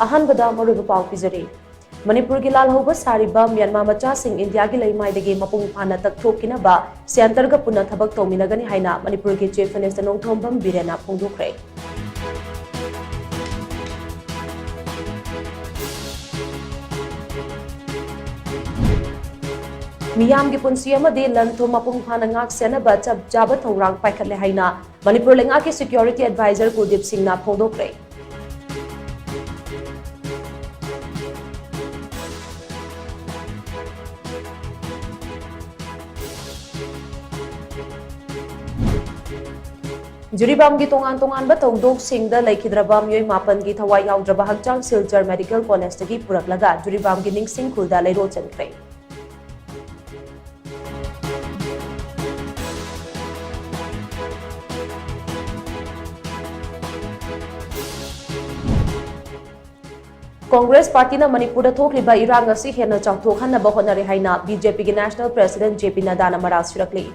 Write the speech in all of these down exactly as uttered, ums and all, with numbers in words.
ꯑꯍꯥꯟꯕꯗ ꯃꯔꯨꯑꯣꯏꯕ ꯄꯥꯎ ꯄꯤꯖꯔꯤ꯫ ꯃꯅꯤꯄꯨꯔꯒꯤ ꯂꯥꯜꯍꯧꯕ ꯁꯥꯔꯤꯕ ꯃ꯭ꯌꯥꯟꯃꯥꯔ ꯃꯆꯥꯁꯤꯡ ꯏꯟꯗꯤꯌꯥꯒꯤ ꯂꯩꯃꯥꯏꯗꯒꯤ ꯃꯄꯨꯡ ꯐꯥꯅ ꯇꯛꯊꯣꯛꯈꯤꯅꯕ ꯁꯦꯟꯇꯔꯒ ꯄꯨꯟꯅ ꯊꯕꯛ ꯇꯧꯃꯤꯟꯅꯒꯅꯤ ꯍꯥꯏꯅ ꯃꯅꯤꯄꯨꯔꯒꯤ Chief Minister ꯅꯣꯡꯊꯣꯝꯕꯝ ꯕꯤꯔꯦꯟꯅ ꯐꯣꯡꯗꯣꯛꯈ꯭ꯔꯦ꯫ ꯃꯤꯌꯥꯝꯒꯤ ꯄꯨꯟꯁꯤ ꯑꯃꯗꯤ ꯂꯟ ꯊꯨꯝ ꯃꯄꯨꯡ ꯐꯥꯅ ꯉꯥꯛ ꯁꯦꯟꯅꯕ ꯆꯞ ꯆꯥꯕ ꯊꯧꯔꯥꯡ ꯄꯥꯏꯈꯠꯂꯦ ꯍꯥꯏꯅ ꯃꯅꯤꯄꯨꯔ ꯂꯩꯉꯥꯛꯀꯤ Security Advisor ꯀꯨꯜꯗꯤꯞ ꯁꯤꯡꯅ ꯐꯣꯡꯗꯣꯛꯈ꯭ꯔꯦ꯫ ꯖꯤꯔꯤꯕꯥꯝꯒꯤ ꯇꯣꯉꯥꯟ ꯇꯣꯉꯥꯟꯕ ꯊꯧꯗꯣꯛꯁꯤꯡꯗ ꯂꯩꯈꯤꯗ꯭ꯔꯕ ꯃꯤꯑꯣꯏ ꯃꯥꯄꯟꯒꯤ ꯊꯋꯥꯏ ꯌꯥꯎꯗ꯭ꯔꯕ ꯍꯛꯆꯥꯡ ꯁꯤꯜꯆꯔ ꯃꯦꯗꯤꯀꯦꯜ ꯀꯣꯂꯦꯖꯇꯒꯤ ꯄꯨꯔꯛꯂꯒ ꯖꯤꯔꯤꯕꯥꯝꯒꯤ ꯅꯤꯡꯁꯤꯡ ꯈꯨꯜꯗ ꯂꯩꯔꯣꯜ ꯆꯟꯈ꯭ꯔꯦ꯫ ꯀꯣꯡꯒ꯭ꯔꯦꯁ ꯄꯥꯔꯇꯤꯅ ꯃꯅꯤꯄꯨꯔꯗ ꯊꯣꯛꯂꯤꯕ ꯏꯔꯥꯡ ꯑꯁꯤ ꯍꯦꯟꯅ ꯆꯥꯎꯊꯣꯛꯍꯟꯅꯕ ꯍꯣꯠꯅꯔꯤ ꯍꯥꯏꯅ ꯕꯤ ꯖꯦ ꯄꯤꯒꯤ National President ꯖꯦ ꯄꯤ ꯅꯗꯥꯅ ꯃꯔꯥꯜ ꯁꯤꯔꯛꯂꯤ꯫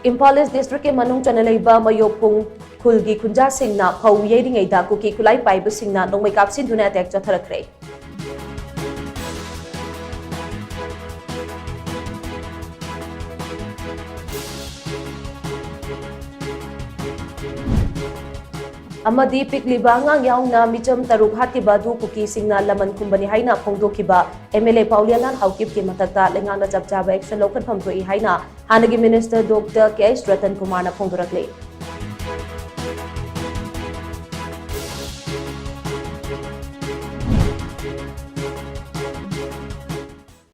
ꯏꯝꯐꯥꯜ ꯏꯁ ꯗꯤꯁꯇ꯭ꯔꯤꯛꯀꯤ ꯃꯅꯨꯡ ꯆꯟꯅ ꯂꯩꯕ ꯃꯌꯣꯛꯄꯨꯡ ꯈꯨꯜꯒꯤ ꯈꯨꯟꯖꯥꯁꯤꯡꯅ ꯐꯧ ꯌꯩꯔꯤꯉꯩꯗ ꯀꯨꯀꯤ ꯈꯨꯠꯂꯥꯏ ꯄꯥꯏꯕꯁꯤꯡꯅ ꯅꯣꯡꯃꯩ ꯀꯥꯞꯁꯤꯟꯗꯨꯅ ꯑꯦꯇꯦꯛ ꯆꯠꯊꯔꯛꯈ꯭ꯔꯦ꯫ ꯑꯃꯗꯤ ꯄꯤꯛꯂꯤꯕ ꯑꯉꯥꯡ ꯌꯥꯎꯅ ꯃꯤꯆꯝ ꯇꯔꯨꯛ ꯍꯥꯠꯈꯤꯕ ꯑꯗꯨ ꯀꯨꯀꯤꯁꯤꯡꯅ ꯂꯃꯟ ꯈꯨꯝꯕꯅꯤ ꯍꯥꯏꯅ ꯐꯣꯡꯗꯣꯛꯈꯤꯕ ꯑꯦꯝ ꯑꯦꯜ ꯑꯦ ꯄꯥꯎꯂꯤꯌꯥꯂꯥꯜ ꯍꯥꯎꯀꯤꯞꯀꯤ ꯃꯊꯛꯇ ꯂꯩꯉꯥꯛꯅ ꯆꯞ ꯆꯥꯕ action ꯂꯧꯈꯠꯐꯝ ꯊꯣꯛꯏ ꯍꯥꯏꯅ ꯍꯥꯟꯅꯒꯤ minister Doctor ꯀꯦ ꯑꯩꯆ ꯔꯇꯟ ꯀꯨꯃꯥꯔꯅ ꯐꯣꯡꯗꯣꯔꯛꯂꯤ꯫